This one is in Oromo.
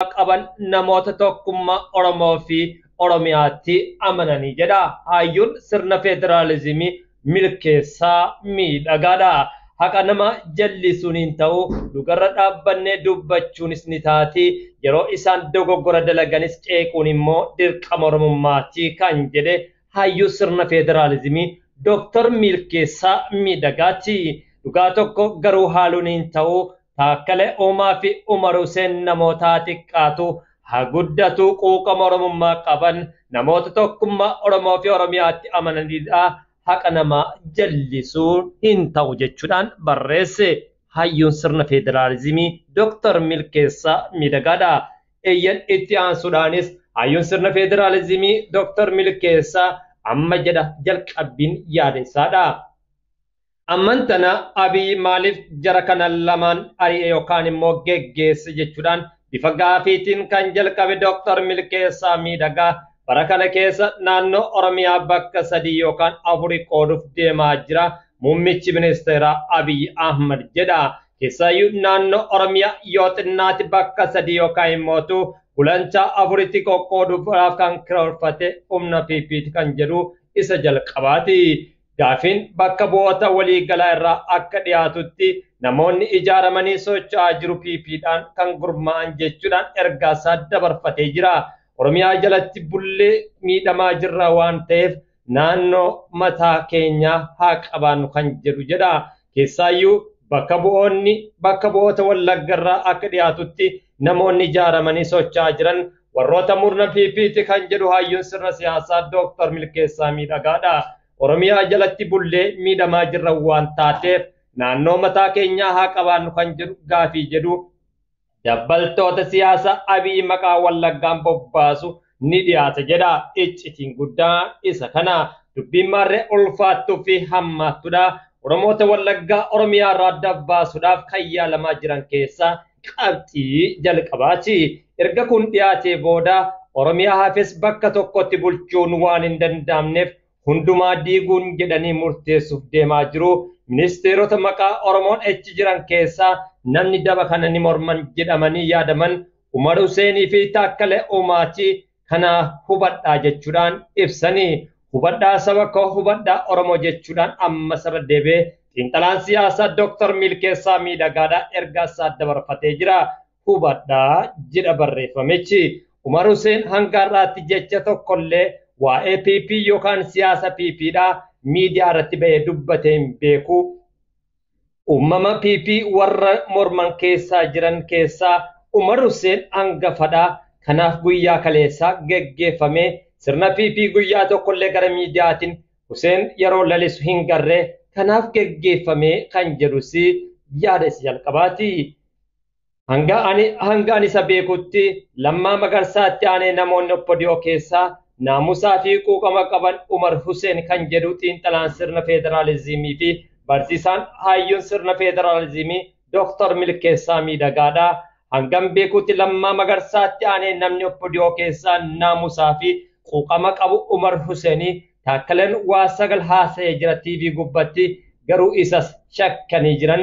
Qaban namoota tokkummaa Oromoo fi Oromiyaatti amananii jedha. Hayyuun sirna federaalizimii Milkeessaa Miidhagaadha. Haqa nama jallisuun hin ta'u, dhugarra dhaabbannee dubbachuunis ni taati. Yeroo isaan dogoggora dalaganis qeequun immoo dirqama Oromummaati kan jedhe hayyuu sirna federaalizimii Dooktar Milkeessaa Miidhagaati. Dhugaa tokko garuu haaluun hin ta'u. Taakkalee Uumaa fi Umar Huseen namoota xiqqaatu haa guddatu quuqama Oromummaa qaban namoota tokkummaa Oromoo fi Oromiyaatti amananidha. Haqa namaa jallisuun hin ta'u jechuudhaan barreesse. Hayyuun sirna federaalizimii Dooktar Milkeessaa Miidhagaadha. Eeyyan, itti aansuudhaanis hayyuun sirna federaalizimii Dooktar Milkeessaa amma jedha jalqabbiin yaada isaadha. Amman tana Abiy maaliif jara kana lamaan ari'e yookaan immoo geggeesse jechuudhaan bifa gaafiitiin kan jalqabe Dooktar Milkeessaa Miidhagaa, bara kana keessa naannoo Oromiyaa bakka sadii yookaan afuri qooduuf deemaa jira muummichi ministeeraa Abiy Ahmad jedha. Keessaayyuu naannoo Oromiyaa yoo xinnaati bakka sadii yookaan immootu gulantaa afuritti qoqqooduudhaaf kan karoorfate humna PP'ti kan jedhu isa jalqabaati. Gaafiin bakka bu'oota waliigalaa irraa akka dhiyaatutti namoonni ijaaramanii socho'aa jiru PP'dhaan kan gurmaa'an jechuudhaan ergaa isaa dabarfatee jira. Oromiyaa jalatti bullee miidhamaa jirra waan ta'eef naannoo mataa keenyaa haa qabaannu kan jedhu jedha. Keessaayyuu bakka bu'oonni bakka bu'oota Wallagga irraa akka dhiyaatutti namoonni ijaaramanii socho'aa jiran warroota murna PP'ti kan jedhu hayyuun sirna siyaasaa Dooktar Milkeessaa Miidhagaadha. Oromiyaa jalatti bullee miidhamaa jirra waan taateef naannoo mataa keenyaa haa qabaannu kan jedhu gaafii jedhu dabbaltoota siyaasaa Abiy maqaa Wallaggaan bobbaasu ni dhiyaata jedha. Iccitiin guddaa isa kana. Dubbiin maarree ulfaattuu fi hammaattuudha. Oromoota Wallaggaa Oromiyaa irraa adda baasuudhaaf kan yaalamaa jiran keessaa qabxii jalqabaati. Erga kun dhiyaatee booda Oromiyaa hafes bakka tokkotti bulchuun waan hin danda'amneef hundumaa diiguun jedhanii murteessuuf deemaa jiru. Ministeerota maqaa Oromoon achi jiran keessaa namni daba kana ni morman jedhamanii yaadaman Umar Huseenii fi Taakkalee Uumaati, kana hubadhaa jechuudhaan ibsanii. Hubadhaa saba koo, hubadhaa Oromoo jechuudhaan amma saba deebi'ee xiinxalaan siyaasaa Dooktar Milkeessaa Miidhagaadhaa ergaa isaa dabarfatee jira. Hubadhaa jedha barreeffamichi. Umar Huseen hanga har'aatti jecha tokkollee waa'ee PP yookaan siyaasa PPdha miidiyaa irratti ba'ee dubbatee hin beeku. Uumama PP warra morman keessaa jiran keessaa Umar Huseen hangafadha. Kanaaf guyyaa kaleessaa geggeeffame sirna PP guyyaa tokkollee gara miidiyaatiin Huseen yeroo lalisu hin garree, kanaaf geggeeffame kan jedhus yaada isa jalqabaati. Hanga ani isa beekutti Lammaa Magarsaatti aanee namoonni OPDO keessaa naamusaa fi quuqama qaban Umar Huseen kan jedhu xiinxalaan sirna federaalizimii fi barsiisaan hayyuun sirna federaalizimii Dooktar Milkeessaa Miidhagaadha. Hangam beekutti Lammaa Magarsaatti aanee namni OPDO keessaa naamusaa fi quuqama qabu Umar Huseenii. Taakkaleen waa sagal haasa'ee jira TV gubbatti, garuu isas shakkanii jiran.